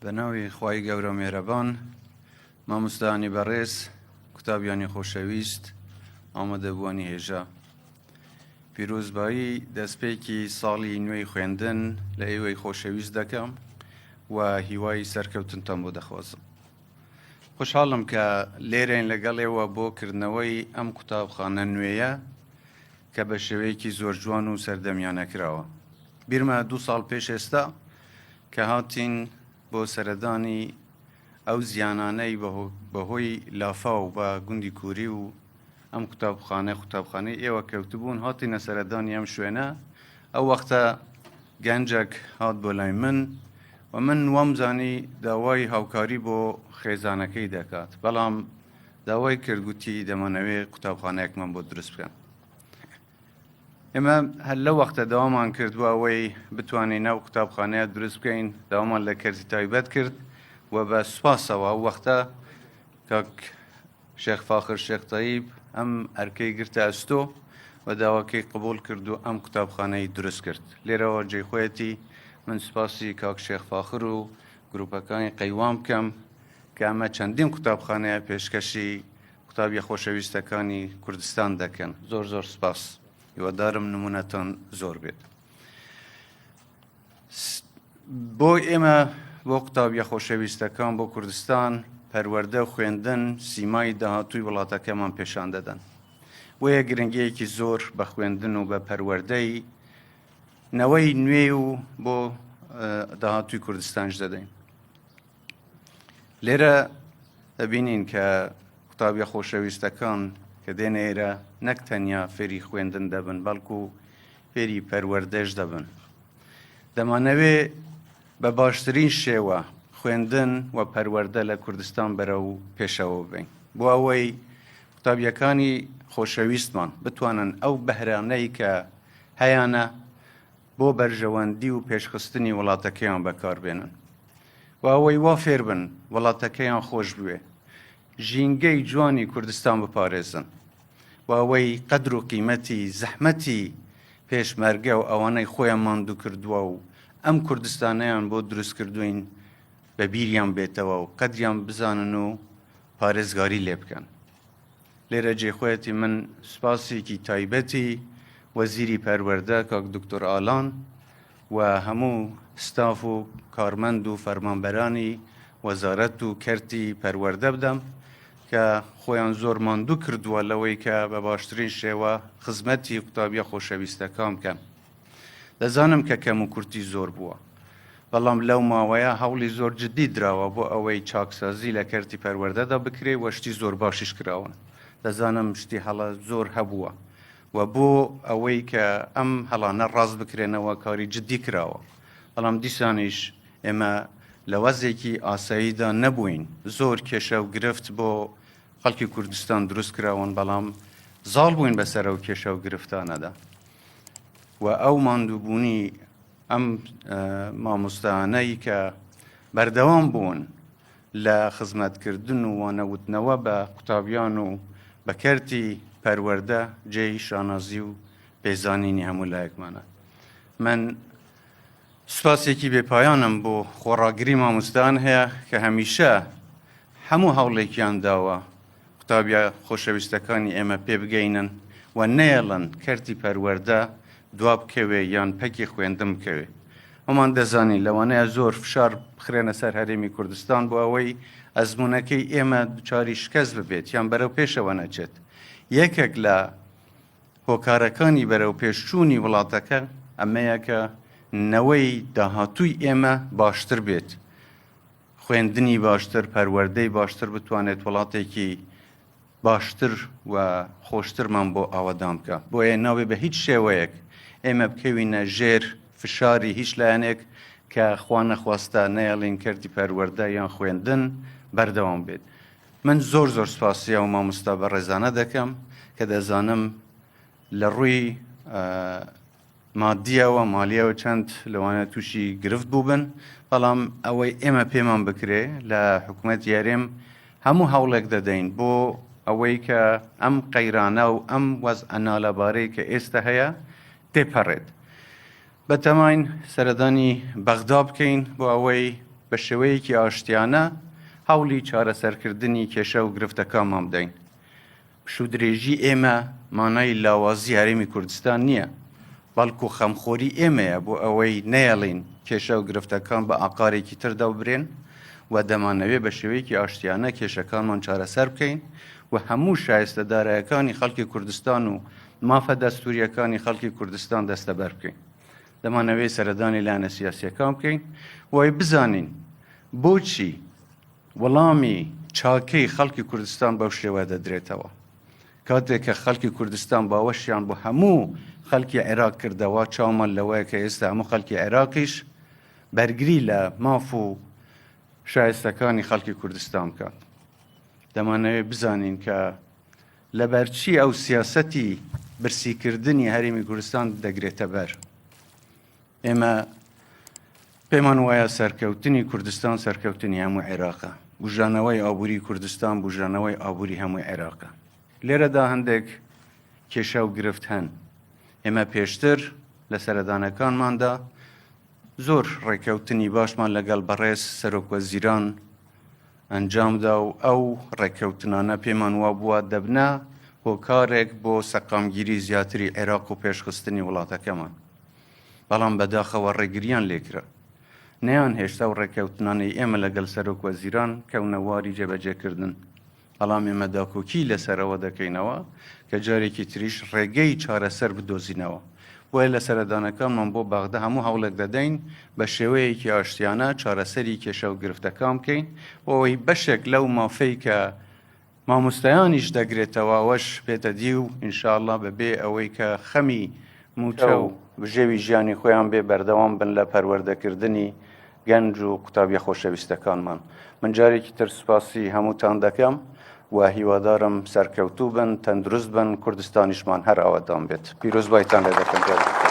بە ناوی خوای گەورە و مێرەبان مامۆستایانی بەڕێز قوتابیانی خۆشەویست ئامادەبووانی هێژا پیرۆزبایی دەستپێکی ساڵی نوێی خوێندن لە ئێوەی خۆشەویست دەکەم و هیوای سەرکەوتنتان بۆ دەخوازم خۆشحاڵم کە لێرەین لەگەڵ ئێوە بۆ کردنەوەی ئەم قوتابخانە نوێیە کە بە شێوەیەکی زۆر جوان و سەردەمیانە کراوە. بیرمە دوو ساڵ پێش ئێستا کە هاتین بۆ سەردانی ئەو زیانانەی بەهۆی لافاو بە گوندی کوری و ئەم قوتابخانە قوتابخانەی ئێوە کەوتبوون هاتینە سەردانی ئەم شوێنە ئەو وەختە گەنجێک هات بۆ لای من و من وامزانی داوای هاوکاری بۆ خێزانەکەی دەکات بەڵام داوای کرد گوتی دەمانەوێ قوتابخانەیەکمان بۆ دروست بکەن ئێمە هەر لەو وەختە داوامان کرد بۆ ئەوەی بتوانین ئەو قوتابخانەیە دروست بکەین داوامان لە کەرتی تایبەت کرد و بە سوپاسەوە ئەو وەختە کاک شێخ فاخر شێخ تەیب ئەم ئەرکەی گرتە ئەستۆ و داواکەی قبوڵ کرد و ئەم قوتابخانەی دروست کرد. لێرەوە جێی خۆیەتی من سوپاسی کاک شێخ فاخر و گروپەکانی قەیوان بکەم کە ئەمە چەندین قوتابخانەیە پێشکەشی قوتابیە خۆشەویستەکانی کوردستان دەکەن. زۆر زۆر سوپاس. هیوادارم نمونەتان زۆر بێت. بۆ ئێمە بۆ قوتابیە خۆشەویستەکان بۆ کوردستان پەروەردە و خوێندن سیمای داهاتووی وڵاتەکەمان پێشان دەدەن بۆیە گرنگیەکی زۆر بە خوێندن و بە پەروەردەی نەوەی نوێ و بۆ داهاتووی کوردستانش دەدەین لێرە دەبینین کە قوتابیە خۆشەویستەکان کە دێنە ئێرە نەک تەنیا فێری خوێندن دەبن بەڵکو فێری پەروەردەش دەبن دەمانەوێ بە باشترین شێوە خوێندن و پەروەردە لە کوردستان بەرەو پێشەوە ببەین بۆ ئەوەی قوتابیەکانی خۆشەویستمان بتوانن ئەو بەهرانەی کە هەیانە بۆ بەرژەوەندی و پێشخستنی وڵاتەکەیان بەکاربێنن و ئەوەی وا فێربن وڵاتەکەیان خۆش بوێ ژینگەی جوانی کوردستان بپارێزن و ئەوەی قەدر و قیمەتی زەحمەتی پێشمەرگە و ئەوانەی خۆیان ماندوو کردووە و ئەم کوردستانەیان بۆ دروست کردوین بە بیریان بێتەوە و قەدریان بزانن و پارێزگاری لێ بکەن. لێرە جێی خۆیەتی من سوپاسێکی تایبەتی وەزیری پەروەردە کاک دکتۆر ئالان و هەموو ستاف و کارمەند و فەرمانبەرانی وەزارەت و کەرتی پەروەردە بدەم کە خۆیان زۆر ماندوو کردووە لەوەی کە بە باشترین شێوە خزمەتی قوتابیە خۆشەویستەکان بکەن. دەزانم کە کەم و کورتی زۆر بووە، بەڵام لەو ماوەیە هەوڵی زۆر جددی دراوە بۆ ئەوەی چاکسازی لە کەرتی پەروەردەدا بکرێ و شتی زۆر باشیش کراون. دەزانم شتی هەڵە زۆر هەبووە و بۆ ئەوەی کە ئەم هەڵانە ڕاست بکرێنەوە کاری جددی کراوە، بەڵام دیسانیش ئێمە لە وەزعێکی ئاساییدا نەبووین، زۆر کێشە و گرفت بۆ خەڵکی کوردستان دروست کراون، بەڵام زاڵ بووین بەسەر ئەو کێشە و گرفتانەدا و ئەو ماندووبوونی ئەم مامۆستایانەی کە بەردەوام بوون لە خزمەتکردن و وانەوتنەوە بە قوتابیان و بە کەرتی پەروەردە جێی شانازی و پێزانینی هەموو لایەکمانە. من سوپاسێکی بێپایانم بۆ خۆڕاگری مامۆستایان هەیە کە هەمیشە هەموو هەوڵێکیان داوە قوتابیە خۆشەویستەکانی ئێمە پێبگەینن و نەیەڵن کەرتی پەروەردە دوابکەوێ یان پەکی خوێندن بکەوێ. هەموومان دەزانین لەوانەیە زۆر فشار بخرێنە سەر هەرێمی کوردستان بۆ ئەوەی ئەزموونەکەی ئێمە دوچاری شکست ببێت یان بەرەو پێشەوە نەچێت. یەکێک لە هۆکارەکانی بەرەوپێشچوونی وڵاتەکە ئەمەیە کە نەوەی داهاتووی ئێمە باشتر بێت، خوێندنی باشتر، پەروەردەی باشتر بتوانێت وڵاتێکی باشتر و خۆشترمان بۆ ئاوەدان بکا. بۆیە نابێ بە هیچ شێوەیەک ئێمە بکەوینە ژێر فشاری هیچ لایەنێک کە خوا نەخواستە نەیەڵین کەرتی پەروەردە یان خوێندن بەردەوام بێت. من زۆر زۆر سپاسی ئەو مامۆستا بەڕێزانە دەکەم کە دەزانم لە ڕووی مادیەوە مالیەوە چەند لەوانە تووشی گرفت بووبن بەڵام ئەوەی ئێمە پێمان بکرێ لە حکوومەت یارێم هەموو هەوڵێک دەدەین بۆ ئەوەی کە ئەم قەیرانە و ئەم وەز ئەنالەبارەی کە ئێستا هەیە تێپەڕێت. بەتەماین سەردانی بەغدا بکەین بۆ ئەوەی بە شێوەیەکی ئاشتیانە هەوڵی چارەسەرکردنی کێشە و گرفتەکانمان بدەین. پشوودرێژی ئێمە مانای لاوازی هەرێمی کوردستان نییە، بەڵکو خەمخۆری ئێمەیە بۆ ئەوەی نەیەڵین کێشە و گرفتەکان بە ئاقارێکی تردا ببرێن و دەمانەوێت بە شێوەیەکی ئاشتیانە کێشەکانمان چارەسەر بکەین و هەموو شایستە دارایەکانی خەڵکی کوردستان و مافە دەستوریەکانی خەڵکی کوردستان دەستەبەر بکەین. دەمانەوێت سەردانی لایەنە سیاسیەکان بکەین وای بزانین بۆچی وەڵامی چاکەی خەڵکی کوردستان بەو شێوە دەدرێتەوە. کاتێک کە خەڵکی کوردستان باوەشیان بۆ هەموو خەڵکی عێراق کردەوە، چاومان لەوەیە کە ئێستا هەموو خەڵکی عێراقیش بەرگری لە ماف و شایستەکانی خەڵکی کوردستان بکات. دەمانەوێت بزانین کە لەبەرچی ئەو سیاسەتی برسیکردنی هەرێمی کوردستان دەگرێتە بەر؟ ئێمە پێمان وایە سەرکەوتنی کوردستان سەرکەوتنی هەموو عێراقە، بوژانەوەی ئابووری کوردستان بوژانەوەی ئابووری هەموو عێراقە. لێرەدا هەندێک کێشە و گرفت هەن. ئێمە پێشتر لە سەردانەکانماندا زۆر ڕێککەوتنی باشمان لەگەڵ بەڕێز سەرۆکوەزیران ئەنجامدا و ئەو ڕێککەوتنانە پێمان وابووە دەبنە هۆکارێک بۆ سەقامگیری زیاتری عێراق و پێشخستنی وڵاتەکەمان. بەڵام بەداخەوە ڕێگریان لێکرا. نەیان هێشت ئەو ڕێککەوتنانەی ئێمە لەگەڵ سەرۆک وەزیران کەونە واری جێبەجێکردن. بەڵام ئێمە داکۆکی لەسەر ئەوە دەکەینەوە کە جارێکی تریش ڕێگەی چارەسەر بدۆزینەوە. بۆیە لە سەردانەکانمان بۆ بەغدا هەموو هەوڵێک دەدەین بە شێوەیەکی ئاشتیانە چارەسەری کێشە و گرفتەکان بکەین بۆ ئەوەی بەشێک لەو مافەی کە مامۆستایانیش دەگرێتەوە ئەوەش بێتە دی و ان شاء اللە بەبێ ئەوەی کە خەمی مووچە و بژێوی ژیانی خۆیان بێ بەردەوام بن لە پەروەردەکردنی گەنج و قوتابیە خۆشەویستەکانمان. من جارێکی تر سوپاسی هەمووتان دەکەم و هیوادارم سەرکەوتوو بن، تەندروست بن، کوردستانیشمان هەر ئاوەدان بێت. پیرۆزبایتان لێ دەکەم.